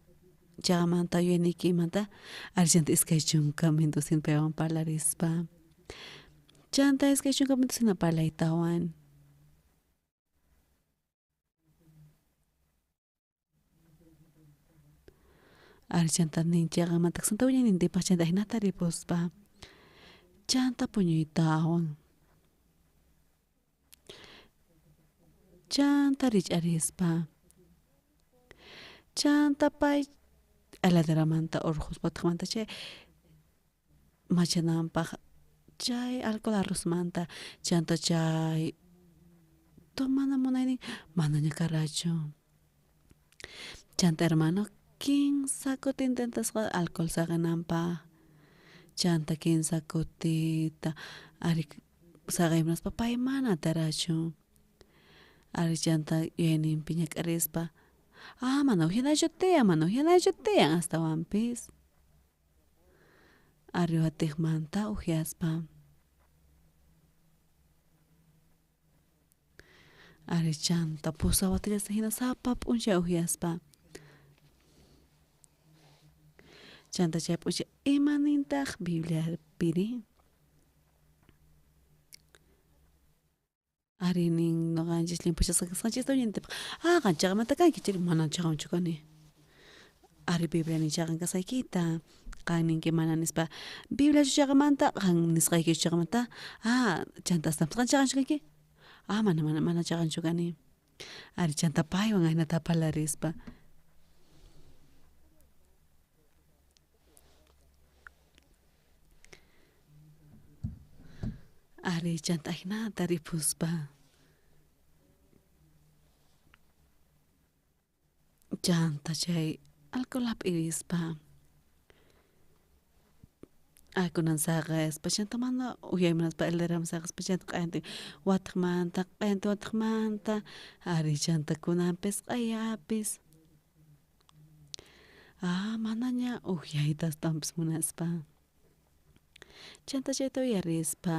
chiqamanta yuyayniykimanta ari chanta iskay chunka minutos paywan parlarispa chanta iskay chunka minutos hina parlaytawan Ari chanta nin cheqanmanta santa willaynintinpaj chanta ajinata ripuspa chanta puñuytawan chanta rich'arispa chanta pay heladeramanta urqhuspa watejmanta chay machanampaj chay alcohol arrozmanta chanta chay tomana munaynin manaña karachu chanta hermano kinsa kuti intentasqa alcohol saqenampaj chanta kinsa kutita ari saqey munaspa pay mana atirachu ari chanta yuyayninpi ñak'arispa ah mana ujyanaychu tiyan mana ujyanaychu tiyan astawanpis ari watejmanta ujyaspa ari chanta pusaj watallasta jina sapa p'unchay ujyaspa chanta chay p'unchay ima nintaj Bibliapiri ari nin noqanchis llimphuchasqa kasqanchista wiñayntipaj ah qan cheqamanta kanki chayri mana cheqamanchu kani ari Biblia nin cheqan kasqaykita qan ninki mana nispa Bibliachu cheqamanta qan nisqaykichu cheqamanta ah chanta astawanpis qan cheqanchu kanki ah mana mana mana cheqanchu kani ari chanta paywan ajinata parlarispa ari chanta ajinata ripuspa chanta chay alcohol jap'irispa ah kunan saqespa chanta mana ujyay munaspa heladeraman saqespa chanta q'ayantin watejmanta q'ayantin watejmanta ari chanta kunanpis q'ayapis ah manaña ujyayta astawanpis munaspa chanta chayta uyarispa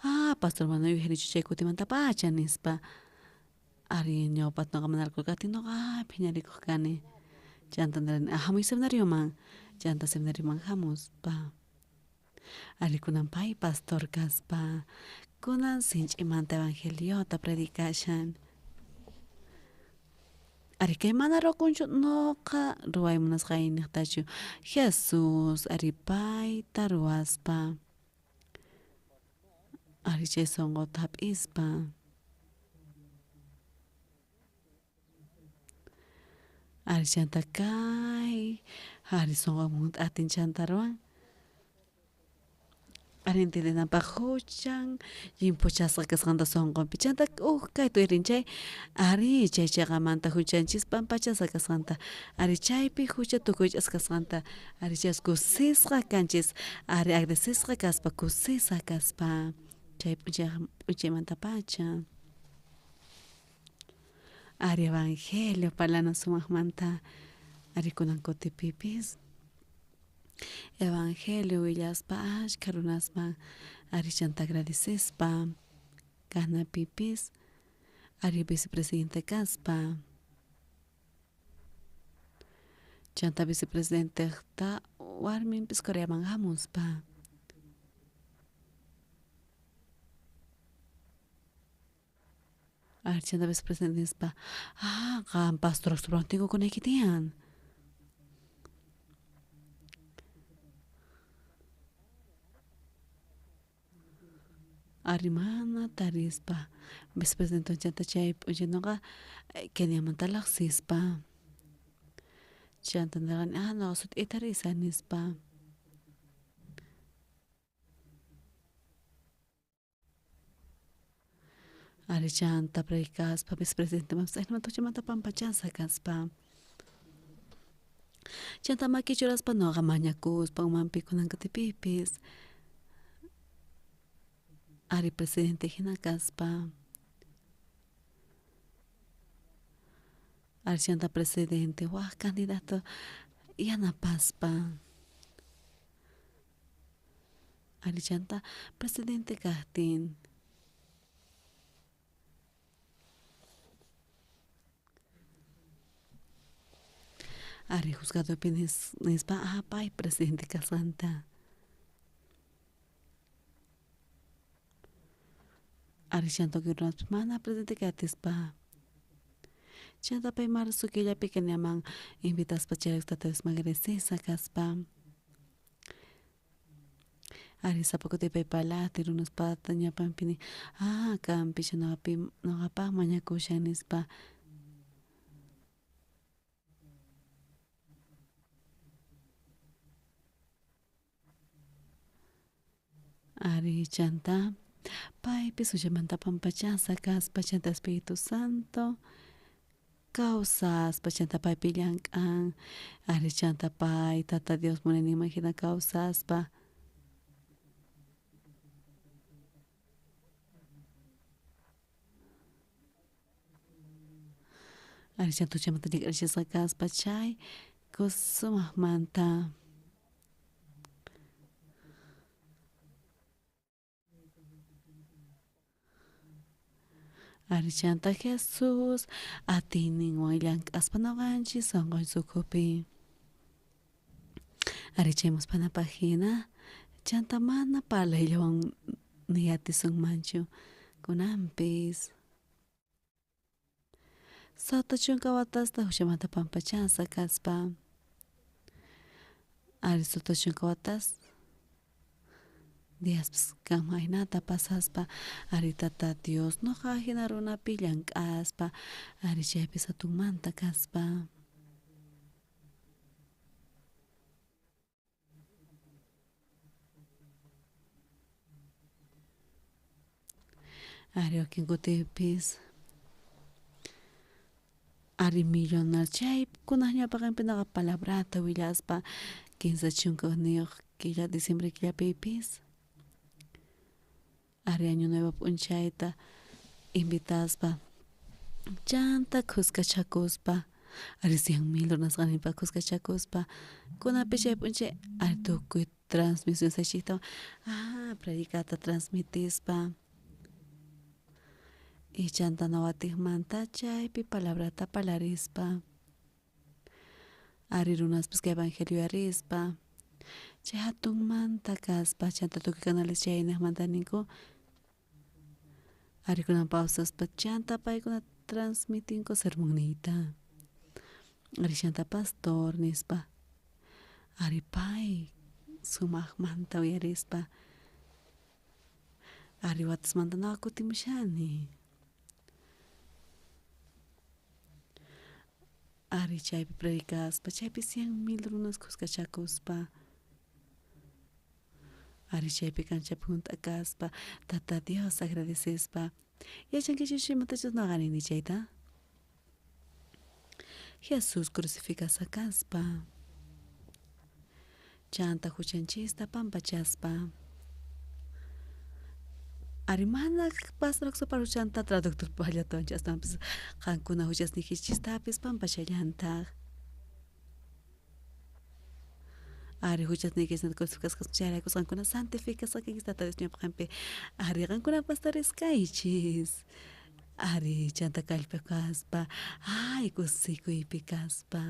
ah pastor mana yuyanichu chay kutimantapacha nispa ari ñawpata noqa mana alcohol kajtin noqa phiñarikoj kani chanta nirani jamuy seminarioman chanta seminarioman jamuspa ari kunan pay pastor kaspa kunan sinch'imanta evangeliota predicashan ari kay mana ruwakunchu noqa ruway munasqaynejtachu Jesús ari payta ruwaspa ari chay sonqota jap'ispa ari chanta kay ari sonqonman junt'ajtin chanta ruwan ari entiendenanpaj juchan llimphuchasqa kasqanta sonqonpi chanta uj kayta uyarin chay ari chay cheqamanta juchanchis pampachasqa kasqanta ari chaypi jucha tukuych'asqa kasqanta ari chay kusisqa kanchis ari agradecesqa kaspa kusisqa kaspa chay p'unchaymantapacha ari evangelio parlana sumajmanta ari kunan kutipipis evangelio willaspa ashkha runasman ari chanta agradecespa kanapipis ari vicepresidente kaspa chanta vicepresidentejta warminpis Coreaman jamuspa ari chanta vicepresidente nispa ah qan pastor tinkukunayki tiyan ari mana tarispa vicepresidente chanta chay p'unchay noqa Keniamanta lojsispa chanta nerqani ah noqa sut'ita risaj nispa ari chanta predicaspa vicepresidentemanpis ajinamanta juchamanta pampachasqa kaspa chanta maki churaspa noqa mañakuspa umanpi kunan kutipipis ari presidente jina kaspa ari chanta presidente waj candidato yanapaspa ari chanta presidente kajtin ari juzgadopi nispa ah pay presidente kasqanta ari chanta tukuy runaspis mana presidente kay atispa Chanta pay marzo killapi ñaman invitaspa chayrayku Tata Diosman agradecesqa kaspa. Ari sapa kuti pay parlajtin runaspata ñapanpi nin ah kanpicha noqapi noqapaj mañakushan nispa. Ari chanta paypis huchamanta pampachasqa kaspa chanta Espíritu Santo kawsaspa chanta paypi llank'an ari chanta pay Tata Dios munayninman jina kawsaspa. Ari chanta huchamanta llik'arichisqa kaspa chay sumajmanta. Ari chanta Jesús atiyninwan llank'aspa noqanchis sonqonchis ukhupi. Ari chay musphanapaj jina chanta mana parlayllawan ni atisunmanchu kunanpis. Soqta chunka watasta huchamanta pampachasqa kaspa. Ari soqta chunka watas diaspis kanman ajinata pasaspa ari Tata Dios noqa jina runapi llank'aspa ari chaypis jatunmanta kaspa. Ari wakin kutipis ari millonar chay kunaj ñawpaqenpi noqa palabrata willaspa 31 killa diciembre killapipis ari año nuevo p'unchayta invitaspa chanta khuskachakuspa ari 100.000 runasqa nispa khuskachakuspa kunanpis chay p'unchay ari tukuy transmision saychiktawan ah predicata transmitispa y chanta watijmanta chaypi palabrata parlarispa ari runaspis kay evangelio uyarispa chay jatunmanta kaspa chanta tukuy canales chaynejmanta ninku ari kunan pausaspa chanta paykuna transmitinku sermonniyta ari chanta pastor nispa ari pay sumajmanta uyarispa ari watasmanta noqa kutimushani ari chaypi predicaspa chaypi 100.000 runas khuskachakuspa ari chaypi canchapi junt'a kaspa Tata Dios agradecespa yachankichis imatachus noqa nini chayta Jesús crucificasqa kaspa chanta huchanchista pampachaspa ari mana pastor chanta traductor parlatuwanchis astawanpis qankuna huchasniykichistapis pampachallantaj ari huchasniykichis crucificasqa chayrayku qankuna santificasqa kankichis Tata Dios ñawpaqenpi ari qankuna pastores kaychis ari chanta kallpa kaspa ay kusikuypi kaspa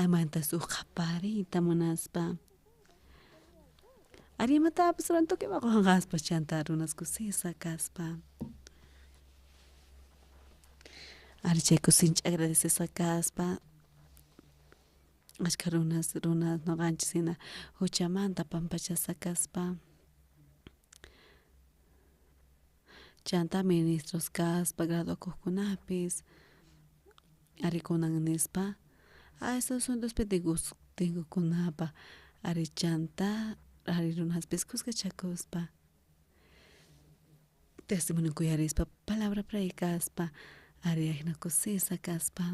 amantas uj qhapariyta munaspa ari imatapis ruwan tukuy ima qonqaspa chanta runas kusisqa kaspa ari chay sinch'i agradecesqa kaspa ashkha runas runas noqanchis jina huchamanta pampachasqa kaspa chanta ministros kaspa graduakojkunapis ari kunan nispa a Estados Unidospi tinkukunapaj ari chanta ari runaspis khuskachakuspa testimonio uyarispa palabra predicaspa ari ajina kusisqa kaspa.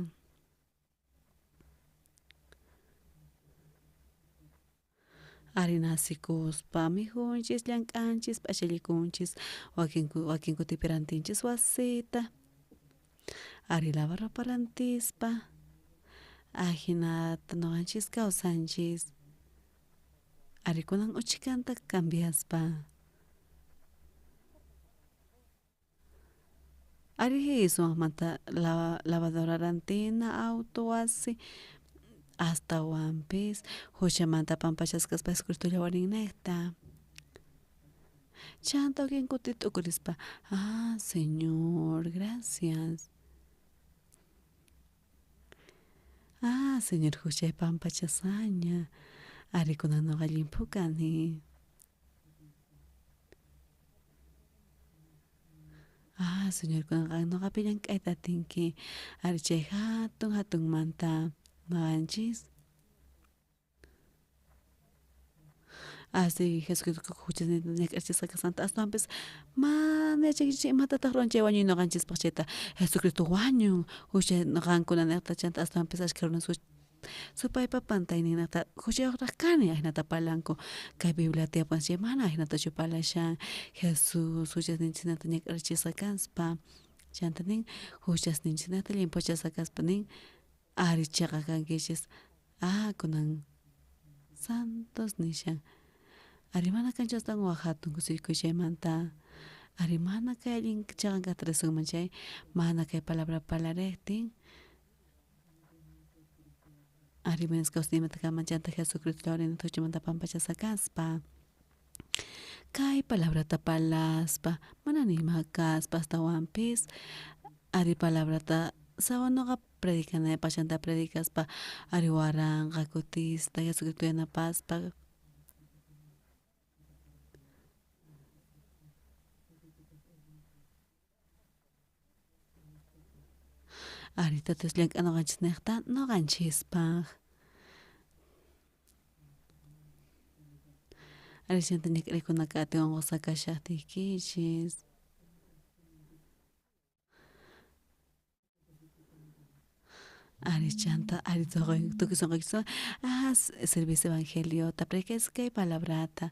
Ari nasikuspa mikhunchis llank'anchis p'achallikunchis wakin kutipi rantinchis wasita ari lavarropa rantispa ajinata noqanchis kawsanchis ari kunan uchhikanta cambiaspa ari sumajmanta lavadora rantina auto wasi astawanpis huchamanta pampachasqa kaspa Jesucristo yawarninnejta chanta wakin kuti t'ukurispa ah Señor gracias. Ah, Señor huchay pampachasqaña. Ari kunan noqa llimphu kani. Ah, Señor kunan qan noqapi llank'ayta atinki. Ari chay hatun hatunmanta noqanchis. Así Jesucristo huchasninta ñak'arichisqa kasqanta aswanpis mana yachankichis imatataq ruwan chay wañuy noqanchispaq chayta Jesucristo wañun hucha qankuna niqta chanta aswanpis ashkha runas supaypa pantayninta huchayuqraq kani ahinata parlanku kay Biblia tiyapuwan chay mana ahinatachu parlashan Jesús huchasninchisnata ñak'arichisqa kaspa chanta nin huchasninchisnata llimphuchasqa kaspa nin ari cheqa kankichis ah kunan santos nishan ari mana kanchu astawan waj hatun kusikuy chaymanta ari mana kay allin cheqan kajta risunman chay mana kay palabra parlarejtin ari menos kawsaymanta kanman chanta Jesucristo yawarninta huchamanta pampachasqa kaspa kay palabrata parlaspa mana nima kaspa astawanpis ari palabrata sawa noqa predicanaypaq chanta predicaspa ari waranqa kutista Jesucristo yanapaspa. Ari Tata Dios llank'an noqanchisnejta noqanchispaj. Ari chanta ñak'ariykuna k'ati unqusqa kashajtiykichis. Ari chanta ari tukuy sunquykichis ah servicio evangeliota predicas kay palabrata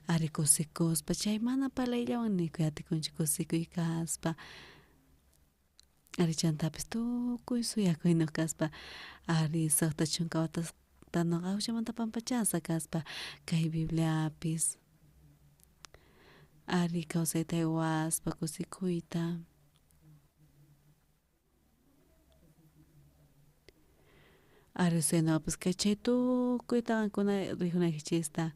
ari kusikuspa chay mana parlayllawan nikuy atikunchu kusikuy kaspa ari chantapis tukuy suyakuyniyuq kaspa ari suqta chunka watasta noqa huchamanta pampachasqa kaspa kay Bibliapis ari kawsayta haywaspa kusikuyta. Ari suyanoqapis kay chay tukuyta qankuna rikunaykichista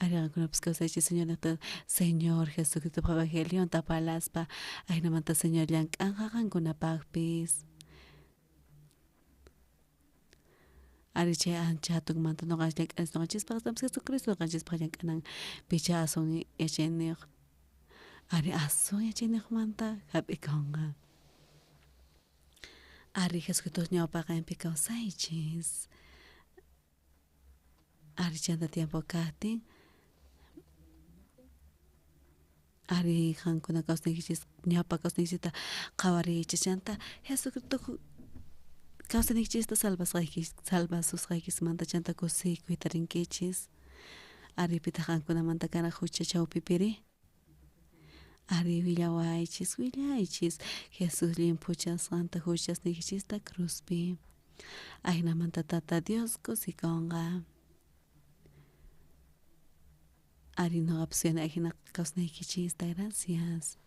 ari qankunapis kawsaychis Señornejta Señor Jesucristopaq evangelionta parlaspa ajinamanta Señor llank'anqa qankunapaqpis. Ari chay ancha hatunmanta noqanchis llank'anis noqanchispaq astawanpis Jesucristo noqanchispaq llank'anan picha aswan yachayniyuq ari aswan yachayniyuqmanta hap'ikunqa. Ari Jesucristo ñawpaqenpi kawsaychis. Ari chanta tiempo kajtin ari qankuna kawsaykichis ñawpa kawsaykichista qhawariychis chanta Jesucristo kawsayninchista salvasqayki salvasusqaykismanta chanta kusikuy tarinkichis. Ari pitaq qankunamanta kanaq hucha chawpipiri ari willawaychis willaychis Jesús llimphuchasqanta huchasniykichista cruzpi ajinamanta Tata Dios kusikunqa. Ari noqapis suyani ajina kawsanaykichista gracias.